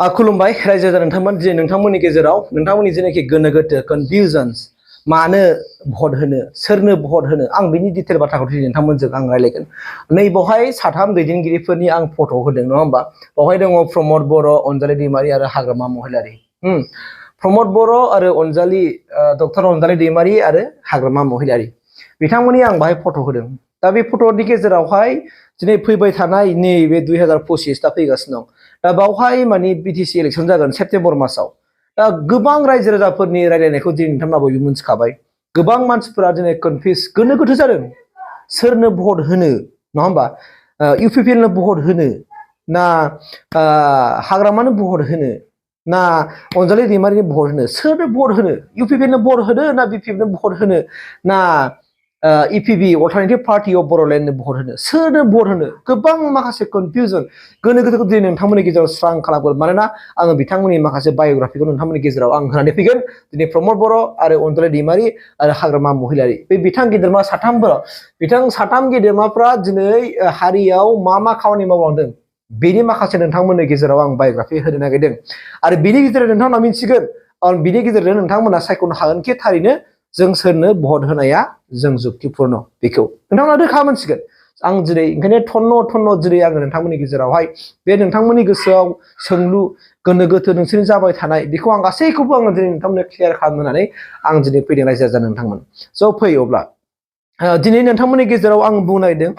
खुलुमबाय रायजो राजा नोंथांमोन जे नोंथांमोननि गेजेराव नोंथांमोननि जेनाखि गोनो गोथो कनफ्यूजन्स मानो भट होनो सोरनो भट होनो आं बिनि डिटेल बाथ्राखौ दिनै नोंथांमोनजों आं रायलायगोन नै बावहाय साथाम दैदेनगिरिफोरनि आं फट' होदों नङा होमबा बावहाय दङ प्रमोद बर' अनजालि दैमारि आरो हाग्रामा महिलारी प्रमोद बर' आरो अनजालि डक्टर अनजालि दैमारि आरो हाग्रामा महिलारी बिथांमोननि आं बाहाय फट' होदों दा बे फट'नि गेजेरावहाय दिनै फैबाय थानाय नैबे 2025 दा फैगासिनो दं दा बावहाय माने बीटीसी इलेक्शन जागोन सेप्टेम्बर मासाव दा गोबां रायजो राजाफोरनि रायलायनायखौ दिनै नोंथांमोना बयबो मिथिखाबाय गोबां मानसिफोरा दिनै कनफ्यूज गोनो गोथो जादों सोरनो भट होनो नङा होमबा इउपिपिएलनो भट होनो ना हाग्रामानो भट होनो ना अनजालि दैमारिनो भट होनो सोरनो भट होनो इउपिपिएलनो भट होनो ना बिपिएफनो भट होनो ना इपिबि अल्टारनेटिभ पार्टी अफ बर'लेण्डनो भट होनो सोरनो भट होनो गोबां माखासे कनफ्यूजन गोनो गोथोखौ दिनै नोंथांमोननि गेजेराव स्रां खालामगोन मानोना आङो बिथांमोननि माखासे बाय'ग्राफिखौ नोंथांमोननि गेजेराव आं होनानै फैगोन दिनै प्रमोद बर' आरो अनजालि दैमारि आरो हाग्रामा महिलारी बे बिथां गेदेरमा साथामफोरा बिथां साथाम गेदेमाफ्रा दिनै हारियाव मा खामानि मावलांदों बेनि माखासे नोंथांमोननि गेजेराव आं बाय'ग्राफि होनो नागिरदों आरो बिनि गेजेरजों नोंथांमोना मिथिगोन बिनि गेजेरजों नोंथांमोना सायख'नो हागोनखि थारैनो जों सोरनो भट होनाया जों जुक्तिपुर्ण बेखौ नोंथांमोना रोखा मोनसिगोन आं दिनै ओंखायनो थन्न दिनै आङो नोंथांमोननि गेजेरावहाय बे नोंथांमोननि गोसोआव सोंलु गोनो गोथो नोंसोरनि जाबाय थानाय बेखौ आं गासैखौबो आङो दिनै नोंथांमोननो क्लियार खालामनो होननानै आं दिनै फैदों रायजो राजा नोंथांमोन स' फै अब्ला दिनै नोंथांमोननि गेजेराव आं बुंनो नागिरदों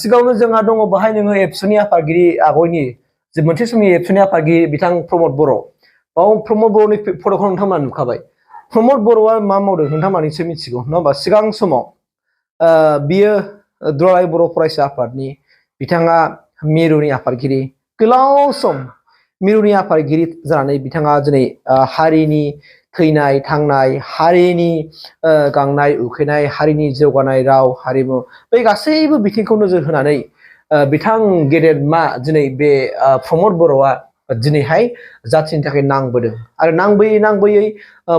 सिगाङावनो जोंहा दङ बाहाय नोङो एबसुनि आफादगिरि आगयनि जे मोनसे समनि एबसुनि आफादगिरि बिथां प्रमोद बर' बाव प्रमोद बर'नि फट'खौ नोंथांमोना नुखाबाय प्रमोद बर'आ मा मावदों नोंथांमोना निसय मिथिगौ नङा होमबा सिगां समाव बियो दुलाराय बर' फरायसा आफादनि बिथाङा मिरुनि आफादगिरि गोलाव सम मिरुनि आफादगिरि जानानै बिथाङा दिनै हारिनि थैनाय थांनाय हारिनि गांनाय उखैनाय हारिनि जौगानाय राव हारिमु बे गासैबो बिथिंखौ नोजोर होनानै बिथां गेदेरमा दिनै बे प्रमोद बर'आ दिनैहाय जाथिनि थाखाय नांबोदों आरो नांबोयै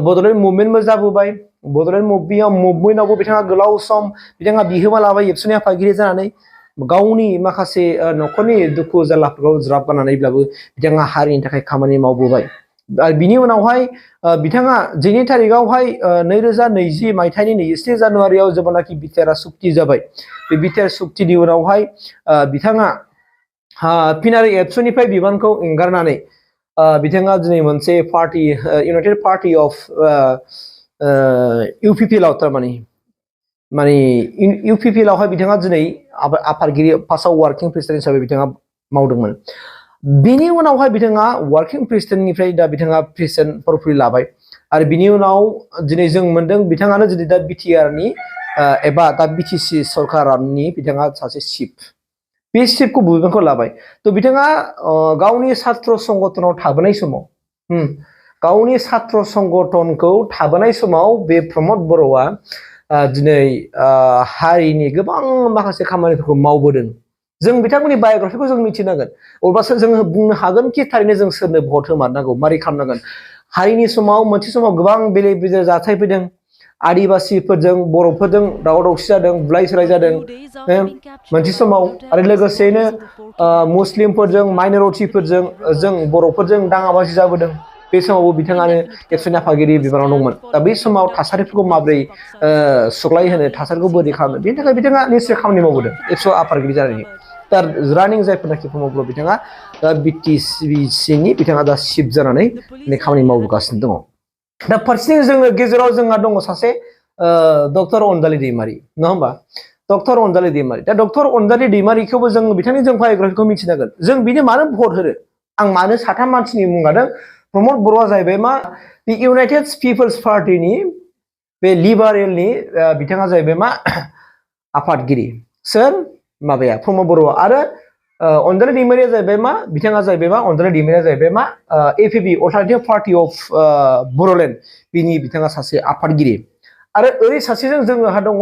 बड'लेण्ड मुभमेन्टबो जाबोबाय बड'लेण्ड मुभमेन्टआवबो बिथाङा गोलाव सम बिथाङा बिहोमा लाबाय एबसुनि आफादगिरि जानानै गावनि माखासे न'खरनि दुखु जारलाफोरखौ ज्राब गारनानैब्लाबो बिथाङा हारिनि थाखाय खामानि मावबोबाय आरो बिनि उनावहाय बिथाङा 2 थारिखआवहाय 2020 मायथाइनि 23 जानुवारियाव जेब्लानाखि बिटिआरआ सुक्ति जाबाय बे बिटिआर सुक्तिनि उनावहाय बिथाङा फिनारि एबसुनिफ्राय बिबानखौ एंगारनानै बिथाङा दिनै मोनसे पार्टी इउनाइटेड पार्टी अफ इउपिपिएलआव थारमाने इउपिपिएलआवहाय बिथाङा दिनै आफादगिरि फार्स्टआव वार्किं प्रेसिडेन्ट हिसाबै बिथाङा मावदोंमोन बिनि उनावहाय बिथाङा वार्किं प्रेसिडेन्टनिफ्राय दा बिथाङा प्रेसिडेन्ट पर्टफलिय' लाबाय आरो बिनि उनाव दिनै जों मोनदों बिथाङानो दिनै दा बिटिआरनि एबा दा बिटिसि सरकारनि बिथाङा सासे चिफ बे चिफखौ बिबानखौ लाबाय थ' बिथाङा गावनि छात्र संगठनाव थाबोनाय समाव गावनि छात्र संगठनखौ थाबोनाय समाव बे प्रमोद बर'आ दिनै हारिनि गोबां माखासे खामानिफोरखौ मावबोदों जों बिथांमोननि बाय'ग्राफिखौ जों मिथिनांगोन अब्लासो जोङो बुंनो हागोन कि थारैनो जों सोरनो भट होमारनांगौ मारै खालामनांगोन हारिनि समाव मोनसे समाव गोबां बेले बेजे जाथाय फैदों आदिबासिफोरजों बर'फोरजों दावराव दावसि जादों बुलाय सोलाय जादों मोनसे समाव आरो लोगोसेनो मुस्लिमफोरजों माइन'रिटिफोरजों जों बर'फोरजों दाङाबाजि जाबोदों बे समावबो बिथाङानो एबसुनि आफादगिरि बिबानाव दंमोन दा बै समाव थासारिफोरखौ माबोरै सुग्लाय होनो थासारिखौ बोरै खालामनो बेनि थाखाय बिथाङा निश्चय खामानि मावबोदों एबसु आफादगिरि जानायनि दा रानिं जायफोरनाखि प्रमोद बर' बिथाङा दा बिटिसिनि बिथाङा दा चिफ जानानै खामानि मावबोगासिनो दङ दा फारसेथिं जोङो गेजेराव जोंहा दङ सासे डक्टर अनजालि दैमारि नङा होमबा डक्टर अनजालि दैमारि दा डक्टर अनजालि दैमारिखौबो जों बिथांनि जों बाय'ग्राफिखौ मिथिनांगोन जों बिनो मानो भट होनो आं मानो साथाम मानसिनि मुं लादों प्रमोद बर'आ जाहैबाय मा बे इउनाइटेड पिपल्स पार्टीनि बे लिबारेलनि बिथाङा जाहैबाय मा आफादगिरि सोर माबाया प्रमोद बर'आ आरो अनजालि दैमारिया जाहैबाय मा बिथाङा जाहैबाय मा अनजालि दैमारिया जाहैबाय मा एपिबि अल्टारनेटिभ पार्टी अफ बर'लेण्ड बिनि बिथाङा सासे आफादगिरि आरो ओरै सासेजों जोंहा दङ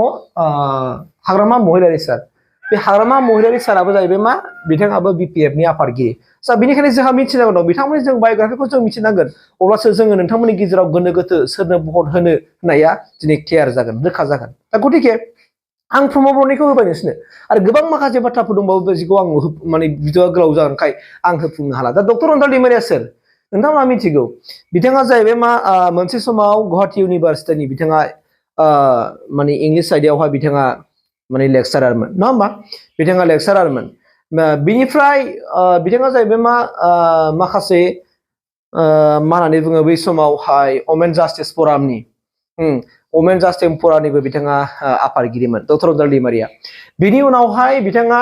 हाग्रामा महिलारी सार बे हाग्रामा महिलारी साराबो जाहैबाय मा बिथाङाबो बिपिएफनि आफादगिरि सा बेनिखायनो जोंहा मिथिनांगौ दं बिथांमोननि जों बाय'ग्राफिखौ जों मिथिनांगोन अब्लासो जोङो नोंथांमोननि गेजेराव गोनो गोथो सोरनो भट होनो होननाया दिनै क्लियार जागोन रोखा जागोन दा गतिके आं प्रमोद बर'निखौ होबाय नोंसोरनो आरो गोबां माखासे बाथ्राफोर दंबावो जिखौ आं माने भिडिअआ गोलाव जागोनखाय आं होफुंनो हाला दा डक्टर अनजालि दैमारिया सोर नोंथांमोना मिथिगौ बिथाङा जाहैबाय मा मोनसे समाव गुवाहाटी इउनिभारसिटिनि बिथाङा माने इंलिश आयदायावहाय बिथाङा माने लेक्सारारमोन नङा होमबा बिथाङा लेक्सारारमोन बिनिफ्राय बिथाङा जाहैबाय मा माखासे मा होननानै बुङो बै समावहाय वमेन जास्टिस फरामनि वमेन जास्टिस फरामनिबो बिथाङा आफादगिरिमोन डक्टर अनजालि दैमारिया बिनि उनावहाय बिथाङा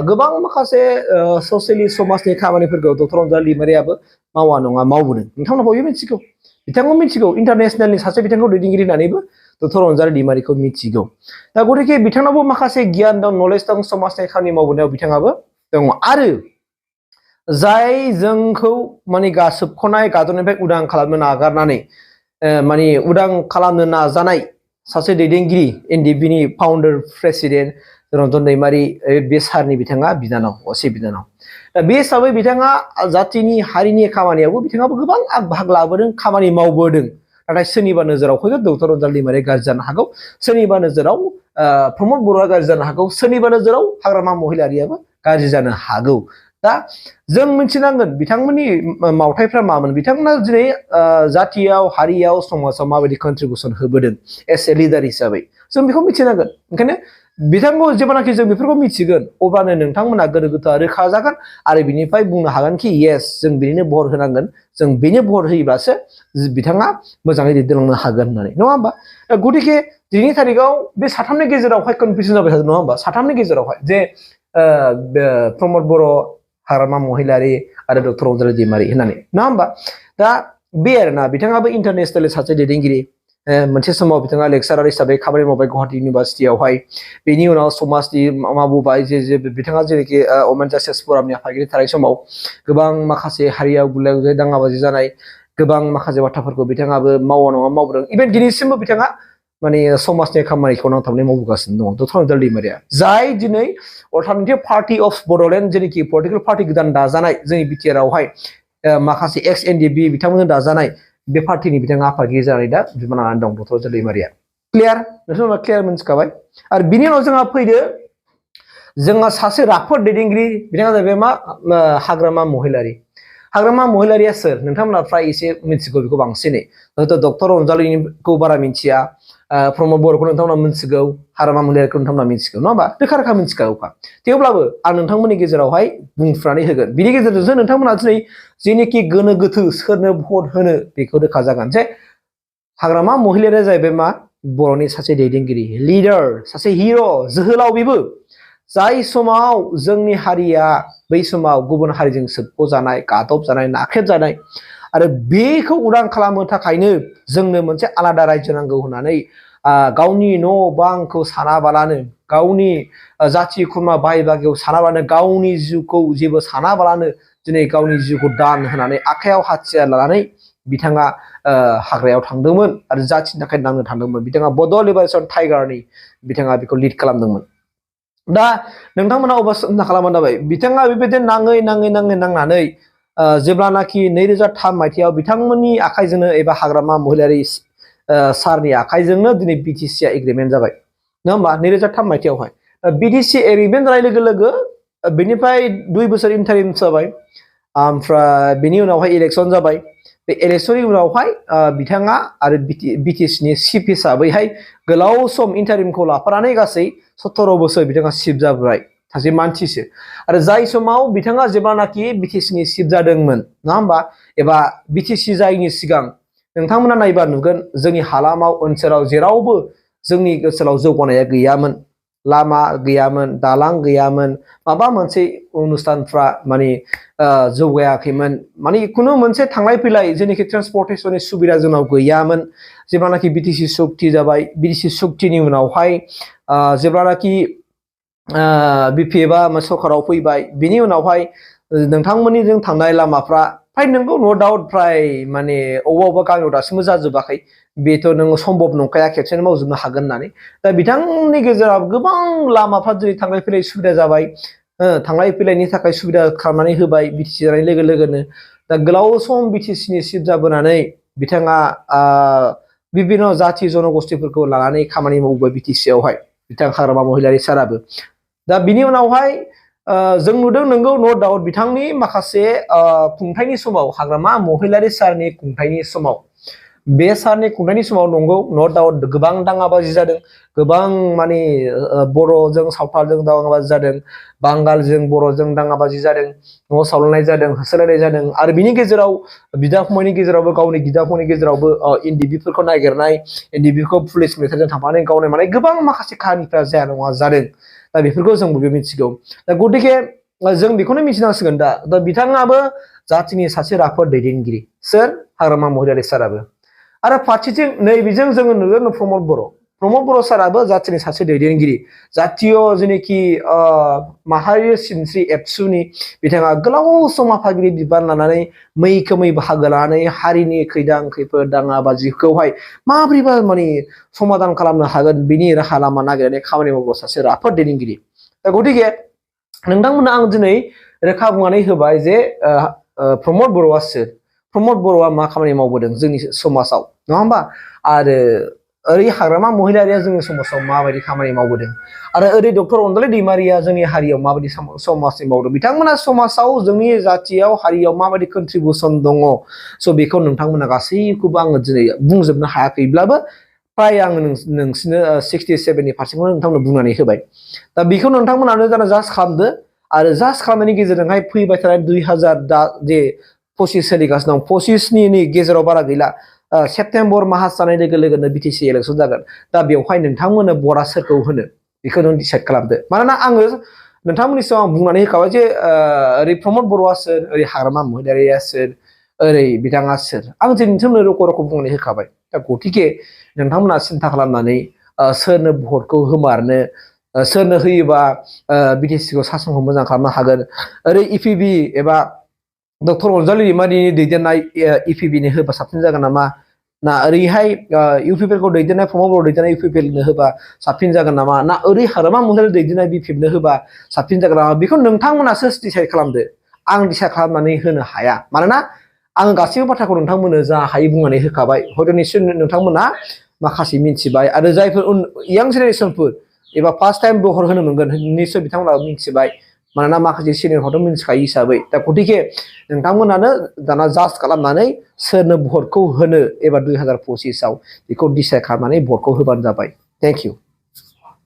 गोबां माखासे ससियेलिस्ट समाजनि खामानिफोरखौ डक्टर अनजालि दैमारियाबो मावा नङा मावबोदों नोंथांमोना बयबो मिथिगौ बिथांखौ मिथिगौ इन्टारनेसनेलनि सासे बिथांखौ दैदेनगिरि होननानैबो डक्टर अनजालि दैमारिखौ मिथिगौ दा गतिके बिथांनावबो माखासे गियान दं नलेज दं समाजनि खामानि मावबोनायाव बिथाङाबो दङ आरो जाय जोंखौ माने सोबख'नाय गादबनिफ्राय उदां खालामनो नागारनानै माने उदां खालामनो नाजानाय सासे दैदेनगिरि एनडिबिनि फाउन्डार प्रेसिडेन्ट रन्जन दैमारि बे सारनि बिथाङा बिनानाव असे बिनानाव दा बे हिसाबै बिथाङा जातिनि हारिनि खामानियावबो बिथाङाबो गोबां बाहागो लाबोदों खामानि मावबोदों नाथाय सोरनिबा नोजोराव हयथ' डक्टर अनजालि दैमारिया गाज्रि जानो हागौ सोरनिबा नोजोराव प्रमद बर'आ गाज्रि जानो हागौ सोरनिबा नोजोराव हाग्रामा महिलारियाबो गाज्रि जानो हागौ दा जों मिथिनांगोन बिथांमोननि मावथायफ्रा मामोन बिथांमोना दिनै जातियाव हारियाव समाजाव माबायदि कन्ट्रिबिउसन होबोदों एस ए लिडार हिसाबै जों बेखौ मिथिनांगोन ओंखायनो बिथांखौ जेब्लानाखि जों बेफोरखौ मिथिगोन अब्लानो नोंथांमोना गोनो गोथोआ रोखा जागोन आरो बिनिफ्राय बुंनो हागोन कि येस जों बेनो भट होनांगोन जों बेनो भट होयोब्लासो बिथाङा मोजाङै दैदेनलांनो हागोन होननानै नङा होमबा गतिके दिनैनि थारिखआव बे साथामनि गेजेरावहाय कनफिउजन जाबाय थादों नङा होमबा साथामनि गेजेरावहाय जे प्रमद बर' हाग्रामा महिलारि आरो डक्टर अनजालि दैमारि होननानै नङा होमबा दा बे आरोना बिथाङाबो इन्टारनेसनेल सासे दैदेनगिरि मोनसे समाव बिथाङा लेक्सारार हिसाबै खामानि मावबाय गुवाहाटी इउनिभारसिटियावहाय बेनि उनाव समाजनि मावबोबाय जे बिथाङा जेरैखि वमेन जास्टिस फरामनि आफादगिरि थानाय समाव गोबां माखासे हारियाव गुलाय गुजाय दाङाबाजि जानाय गोबां माखासे बाथ्राफोरखौ बिथाङाबो मावा नङा मावबोदों इभेन दिनैसिमबो बिथाङा माने समाजनि खामानिखौ नांथाबनानै मावबोगासिनो दङ डक्टर अनजालि दैमारिया जाय दिनै अल्टारनेटिभ पार्टी अफ बड'लेण्ड जेनेखि पलिटिकेल पार्टी गोदान दाजानाय जोंनि बिटिआर आवहाय माखासे एक्स एनडिबि बिथांमोनजों दाजानाय बे पार्टीनि बिथाङा आफादगिरि जानानै दा बिबान लानानै दं डक्टर अनजालि दैमारिया क्लियार नोंथांमोना क्लियार मोनथिखाबाय आरो बिनि उनाव जोंहा फैदो जोंहा सासे राफोद दैदेनगिरि बिथाङा जाहैबाय मा हाग्रामा महिलारि हाग्रामा महिलारिया सोर नोंथांमोना फ्राय एसे मिथिगौ बेखौ बांसिनै हयथ' डक्टर अनजालिखौ बारा मिथिया प्रमद बर'खौ नोंथांमोना मिथिगौ हाग्रामा महिलारिखौ नोंथांमोना मिथिगौ नङा होमबा रोखा रोखा मिथिखागौखा थेवब्लाबो आं नोंथांमोननि गेजेरावहाय बुंफ्रुनानै होगोन बिनि गेजेरजोंसो नोंथांमोना दिनै जेनोखि गोनो गोथो सोरनो भट होनो बेखौ रोखा जागोन जे हाग्रामा महिलारिया जाहैबाय मा बर'नि सासे दैदेनगिरि लिडार सासे हिर' जोहोलाव बेबो जाय समाव जोंनि हारिया बै समाव गुबुन हारिजों सोबख'जानाय गादबजानाय नाख्रेबजानाय आरो बेखौ उदां खालामनो थाखायनो जोंनो मोनसे आलादा रायजो नांगौ होननानै गावनि न' बांखौ सानाबालानो गावनि जाथि खुरमा बाय बाहागियाव सानाबालानो गावनि जिउखौ जेबो सानाबालानो दिनै गावनि जिउखौ दान होनानै आखायाव हाथियार लानानै बिथाङा हाग्रायाव थांदोंमोन आरो जाथिनि थाखाय नांनो थांदोंमोन बिथाङा बड' लिबारेशन टाइगारनि बिथाङा बेखौ लिड खालामदोंमोन दा नोंथांमोना अबा सिन्था खालामबानो जाबाय बिथाङा बेबायदिनो नाङै जेब्लानाखि 2003 मायथाइयाव बिथांमोननि आखाइजोंनो एबा हाग्रामा महिलारि सारनि आखाइजोंनो दिनै बिटिसिआ एग्रिमेन्ट जाबाय नङा होमबा 2003 मायथाइयावहाय बिटिसि एग्रिमेन्ट जानाय लोगो लोगो बेनिफ्राय 2 बोसोर इन्टारिम जाबाय ओमफ्राय बेनि उनावहाय इलेक्सन जाबाय बे इलेक्सननि उनावहाय बिथाङा आरो बिटिसिनि चिफ हिसाबैहाय गोलाव सम इन्टारिमखौ लाफानानै गासै 17 बोसोर बिथाङा चिफ जाबाय सासे मानसिसो आरो जाय समाव बिथाङा जेब्लानाखि बिटिसिनि चिफ जादोंमोन नङा होमबा एबा बिटिसि जायैनि सिगां नोंथांमोना नायबा नुगोन जोंनि हालामाव ओनसोलाव जेरावबो जोंनि ओनसोलाव जौगानाया गैयामोन लामा गैयामोन दालां गैयामोन माबा मोनसे अनुस्थानफ्रा माने जौगायाखैमोन माने खुनु मोनसे थांलाय फैलाय जेनेखि ट्रान्सपर्टेशननि सुबिदा जोंनाव गैयामोन जेब्लानाखि बिटिसि सक्ति जाबाय बिटिसि सक्तिनि उनावहाय जेब्लानाखि बिपिएफआ सरकाराव फैबाय बिनि उनावहाय नोंथांमोननि जों थांनाय लामाफ्रा फ्राय नोंगौ नो डाउट फ्राय माने अबेबा गामियाव दासिमबो जाजोबाखै बेथ' नों सम्भब नंखाया खेबसेनो मावजोबनो हागोन होननानै दा बिथांनि गेजेराव गोबां लामाफ्रा दिनै थांलाय फैलाय सुबिदा जाबाय थांलाय फैलायनि थाखाय सुबिदा खालामनानै होबाय बिटिसि जानाय लोगो लोगोनो दा गोलाव सम बिटिसिनि चिफ जाबोनानै बिथाङा बिभिन्न जाथि जनगोष्ठीफोरखौ लानानै खामानि मावबाय बिटिसिआवहाय बिथां हाग्रामा महिलारि साराबो दा बिनि उनावहाय जों नुदों नंगौ नो डाउट बिथांनि माखासे खुंथायनि समाव हाग्रामा महिलारी सारनि खुंथायनि समाव बे सारनि खुंथायनि समाव नंगौ नो डाउट गोबां दाङाबाजि जादों गोबां माने बर'जों सावथालजों दाङाबाजि जादों बांगालजों बर'जों दाङाबाजि जादों न' सावलायनाय जादों होसोलायनाय जादों आरो बिनि गेजेराव बिदा फंबायनि गेजेरावबो गावनि बिदा फंबायनि गेजेरावबो इन्दिबिफोरखौ नागिरनाय इन्दिबिखौ पुलिस मेथाइजों थांफानानै गावनाय माने गोबां माखासे खाहानिफ्रा जाया नङा जादों दा बेफोरखौ जों बयबो मिथिगौ दा गतिके जों बेखौनो मिथिनांसिगोन दा बिथाङाबो जातिनि सासे राफोद दैदेनगिरि सोर हाग्रामा महिलारी साराबो आरो फारसेथिं नैबेजों जोङो नुयो प्रमद बर' साराबो जातिनि सासे दैदेनगिरि जातीय जेनेखि माहारि सिनस्रि एबसुनि बिथाङा गोलाव सम आफादगिरि बिबान लानानै मैखोमै बाहागो लानानै हारिनि खैदां खैफोद दाङाबाजिखौहाय माब्रैबा माने समाधान खालामनो हागोन बिनि राहा लामा नागिरनानै खामानि मावग्रा सासे राफोद दैदेनगिरि दा गतिके नोंथांमोना आं दिनै रोखा बुंनानै होबाय जे प्रमद बर'आ सोर प्रमद बर'आ मा खामानि मावबोदों जोंनि समाजाव नङा होमबा आरो ओरै हाग्रामा महिलारिया जोंनि समाजाव माबायदि खामानि मावबोदों आरो ओरै डक्टर अनजालि दैमारिया जोंनि हारियाव माबायदि समाजनि मावदों बिथांमोना समाजाव जोंनि जातियाव हारियाव माबायदि कन्ट्रिबिउसन दङ स' बेखौ नोंथांमोना गासैखौबो आङो दिनै बुंजोबनो हायाखैब्लाबो प्राय आङो नोंसिनो 67% नोंथांमोनो बुंनानै होबाय दा बेखौ नोंथांमोनानो जाना जास्ट खालामदो आरो जास्ट खालामनायनि गेजेरजोंहाय फैबाय थानाय 2000 दा जे 25 सोलिगासिनो दं 25नि गेजेराव बारा गैला सेप्तेम्बर मास जानाय लोगो लोगोनो बिटिसि इलेक्सन जागोन दा बेवहाय नोंथांमोननो भटआ सोरखौ होनो बेखौ नों डिसाइड खालामदो मानोना आङो नोंथांमोननि सिगाङाव बुंनानै होखाबाय जे ओरै प्रमद बर'आ सोर ओरै हाग्रामा महिलारिया सोर ओरै बिथाङा सोर आं जोंनिथिंनो रख' बुंनानै होखाबाय दा गतिके नोंथांमोना सिन्था खालामनानै सोरनो भटखौ होमारनो सोरनो होयोबा बिटिसिखौ सासनखौ मोजां खालामनो हागोन ओरै इपिबि एबा डक्टर अनजालि दैमारिनि दैदेननाय इपिबिनो होबा साबसिन जागोन नामा ना ओरैहाय इउपिपिएलखौ दैदेननाय प्रमद बर' दैदेननाय इउपिपिएलनो होबा साबसिन जागोन नामा ना ओरै हाग्रामा महिलारी दैदेननाय बिपिएफनो होबा साबसिन जागोन नामा बेखौ नोंथांमोनासो डिसाइड खालामदो आं डिसाइड खालामनानै होनो हाया मानोना आङो गासैबो बाथ्राखौ नोंथांमोननो जा हायो बुंनानै होखाबाय हयथ' निश्चय नोंथांमोना माखासे मिथिबाय आरो जायफोर यां जेनेरेसनफोर एबा फार्स्ट टाइम भट होनो मोनगोन निश्चय बिथांमोना मिथिबाय मानोना माखासे सिनियरखौथ' मिथिखायो हिसाबै दा गतिके नोंथांमोनानो दाना जास्ट खालामनानै सोरनो भटखौ होनो एबा 2025आव बेखौ डिसाइड खालामनानै भटखौ होबानो जाबाय थेंक इउ